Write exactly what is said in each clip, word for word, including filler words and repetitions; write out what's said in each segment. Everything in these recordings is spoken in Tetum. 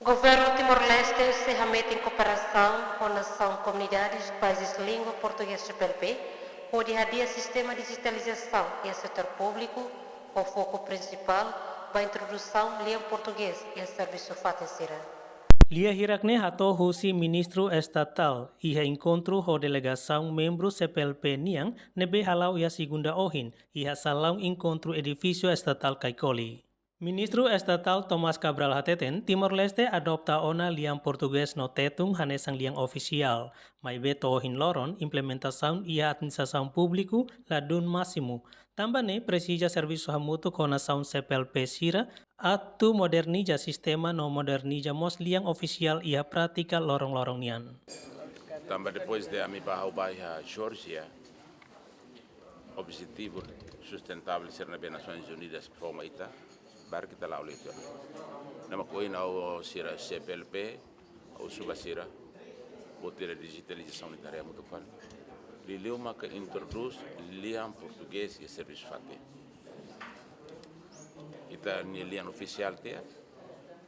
Governu Timor-Leste sei hametin kooperasaun ho nasaun komunidade países língua portugés, C P L P, hodi hadi'a sistema dijitalizasaun iha setór públiku, ho foku prinsipál ba introdusaun lian portugés iha servisu fatin sira. Lia hirak ne'e hato'o husi Ministru Estatál iha enkontru ho delegasaun membru C P L P nian ne'ebé hala'o iha segunda ohin, iha salaun enkontru edifísiu estatál Caicoli. Ministru Estatál Tomás Cabral hateten, Timor-Leste adopta ona lian portugés no tetun hanesan lian ofisiál, maibé to'o ohin loron implementasaun iha administrasaun públiku ladún másimu. Tanba ne'e presiza servisu hamutuk ho nasaun C P L P sira atu moderniza sistema no moderniza mós lian ofisiál iha prátika loron-loron nian. Tanba depois de ami ba ha'u ba iha Geórjia, objetivu sustentável sira ne'ebé Nasoins Unidas fó mai ita, barak ita la'o liu tiha ona. Ne'e mak ohin ha'u sira C P L P, ha'u husu ba sira, buat ida dijitalizasaun ita haree hamutuk fali. Liuliu maka introdús lian portugés iha servisu fatin. Ita-nia lian ofisiál tiha,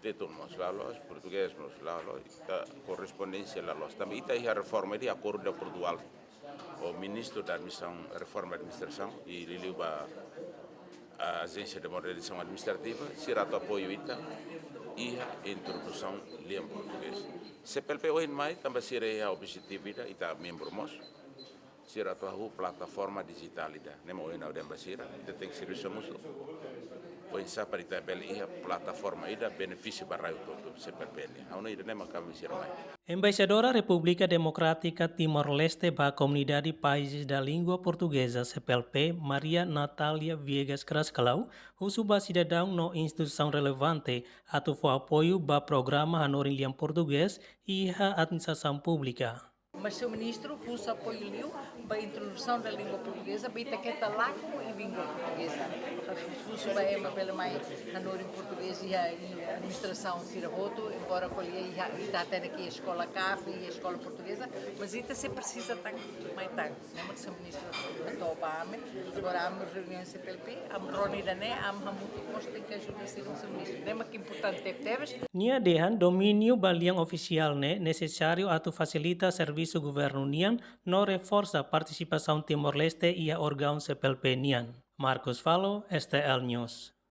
tetun mós la loos, portugés mós la loos, ita korrespondénsia la loos. Tanba ita iha reforma ida, akordu ida Portugal, ho Ministru da Administrasaun, Reforma Administrasaun, i liuliu ba Ajénsia de Modernizasaun Administrativa, sira atu apoiu ita iha introdusaun lian portugés. C P L P ohin mai, tanba sira iha objetivu ida, ita membru mós, sira atu hahú plataforma dijitál ida. Ne'e mak ohin ha'u dehan ba sira, ita tenke servisu hamutuk. Oinsá para ita bele iha plataforma ida, benefísiu ba rai hotu-hotu C P L P nian. Ha'u hanoin ida-ne'e mak ami sira mai. Embaixadora Repúblika Demokrátika Timor-Leste ba Komunidade Países da Língua Portuguesa, C P L P, Maria Natália Viegas Crascalão, husu ba sidadaun no instituisaun relevante atu fó apoiu ba programa hanorin lian portugés iha administrasaun públika. Mas, señór Ministru, husu apoiu liu ba introdusaun da língua portugeza, ba ita keta lakon língua portugeza. Husu ba ema bele mai hanorin portugés iha administrasaun sira hotu, embora ko'alia iha, ita hatene ke eskola kafe, eskola portugeza, mas ita sei presiza tan, mai tan. Ne'e mak, señór Ministru, hato'o ba ami, agora ami reuniaun C P L P, ami rona ida-ne'e, ami hamutuk mós tenke ajuda sira, señór Ministru. Ne'e mak importante tebes. Nia dehan domíniu ba lian ofisiál ne'e nesesáriu atu fasilita servisu governu nian no reforsa partisipasaun Timor-Leste iha órgaun C P L P nian. Marcos Falo, S T L News.